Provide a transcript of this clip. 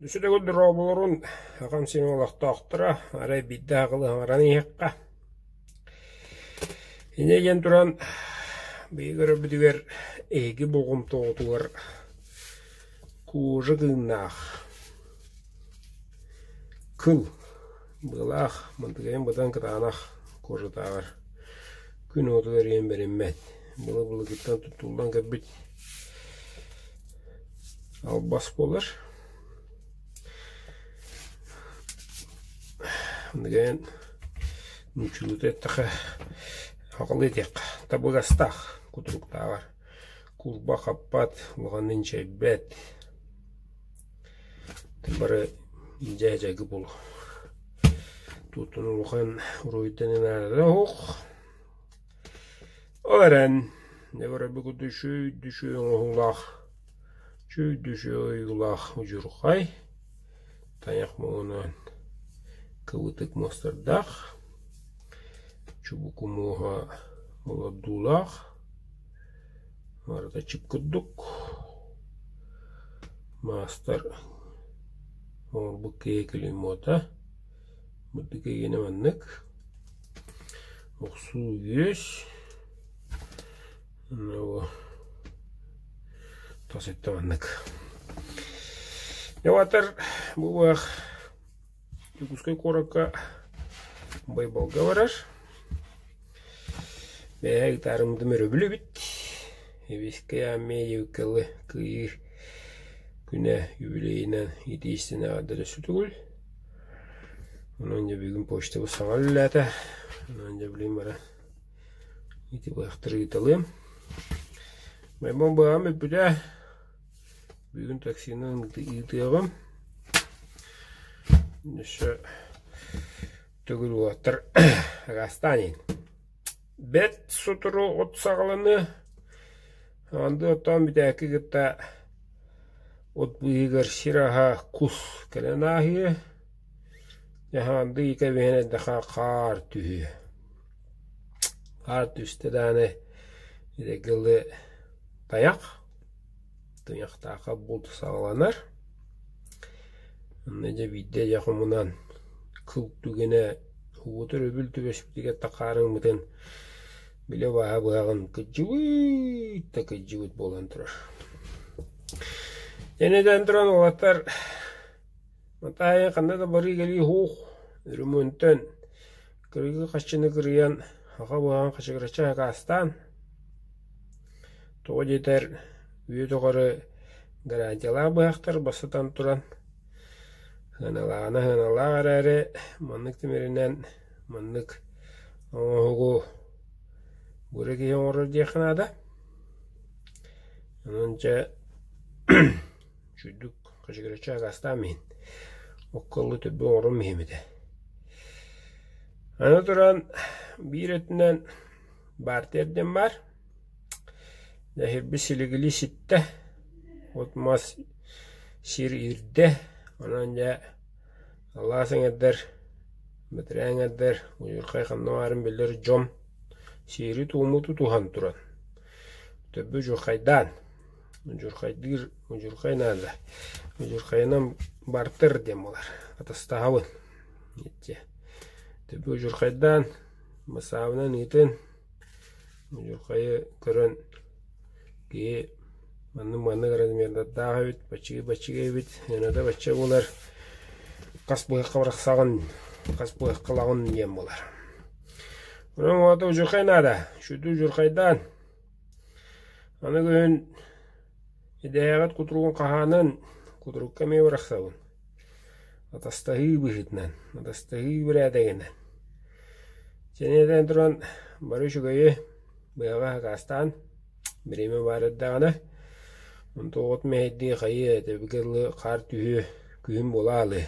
Үс төгүл дорооболорун аҕам сирин олохтоохторо, арай биирдэ аҕылы ыҥыран иһиэххэ. Инньэ диэн туран, биһиги көрөрбүтүгэр эһиги болҕомтоҕутугар кожа кыыннаах кыл быалаах мантыкайын быдан кытаанах кожатааҕар күн уотугар иһэн бэриммэт, былы-былыргыттан туттуллан кэлбит албас буолар. Билигин нууччалыыта эттэххэ аҕалыы этиэххэ табыгастаах кутуруктааҕар курба хаппат, улаханнык инчэйбэт бары дьээдьэги буолуо. Туттун улахан уруһуйдан наадата суох. Ол эрэн, дьэ көрөрбүт курдук үчүгэй оҥоһуулаах, үчүгэй ойуулаах удьурхай, тайах муҥунан кыбытык муостардаах, чубуку муоһа олордуулаах, барыта чып курдук, маастар оҥорбут киһи клеймота, Мырдык эйиэнэ маннык охсуу үөс тас өттө маннык. Дьэ уотар бу быһах Дьокуускай куоракка Байбалга барар. Бэйэ гитарымытым өрөбүл эбит. Эбискэ Аммеевкалы кыайыы күнэ юбилейынан итиистэн эҕэрдэлэ сүтүгүл. Онон дьэ бүгүн почтабыт саҥа үлэлээтэ. Онон дьэ билигин баран ити быһахтары ыыталыам. Маймон быһаҕым бүппүтэ. Бүгүн таксинан ыытыаҕым. Өссө төгүл уолаттар агаастаан иһин. Бэрт сотору от саҕаланыа. Анды оттоон бүтээкки кытта от быыһыгар сир аһа кус кэлэн ааһыа, дьаһаанды кэбиһэн эрдэххэ хаар түһүө. Хаар түстэ даҕаны ити тайах, туйахтаахха булт саҕаланар. Онно дьэ биирдэ дьэ хомунан кыл түгэнэ уоту өрөбүл түбэспитигэр тахаарыҥмытын Били абааһы быһаҕын кыдьыбыт да кыдьыбыт буолан турар. Дьэнэтэн туран уолаттар Матаайа ханна да барыы-кэлии суох, өрөмүөнтэн кырыгы хаччыны кырыйан, аҕа быһаҕын хачыгыраччы акаастаан, тоҕо диэтэр үйэ тухары гарантиялаах быһахтар бастатан туран, сыаналааҕына сыаналаах эрээри, маннык тимиринэн Маннык оҥоһугу быра киһи оҥорор диэххэ наада. Онон дьэ үчүгдүк хачыгыраччы акаастаан иһин окко төбө оҥорон иһим этэ. Аны туран биир өттүнэн бартер диэн баар. Эһирбит силигилии ситтэ, от-мас сир ирдэ, онон дьэ алаас эҥэрдэр Бэтэрээ эҥэрдэр удьурхай ханна баарын билэр дьон сиэри-туому тутуһан туран, төбө удьурхайдаан, удьурхайдыыр удьурхай наада, удьурхайынан бартер диэн буолар, атастаһабын иччи. Төбө удьурхайдаан, бассаабынан ыытын, удьурхайы көрөн киһи Маннык-маннык размердардаах эбит, баччыгый-баччыгый эбит, сыаната бачча буолар, хас быһахха бырахсаҕын, хас быһахха ылаҕын диэн буолар. Онон уота удьурхай наада, сүдү удьурхайдаан, аны күһүн идэһэҕит кутуругун хаһаанан, кутурукка эмиэ бырахсабын. Атастаһыы быһыытынан, атастаһыы бэрээдэгинэн. Сэнэтэн туран бары үчүгэйи быһаҕа сакаастаан Бириэмэ баар эрдэҕинэ, онто от мэһэйдии хайыа, тэбигэ дылы хаар түһүө, күһүн буолаалыы.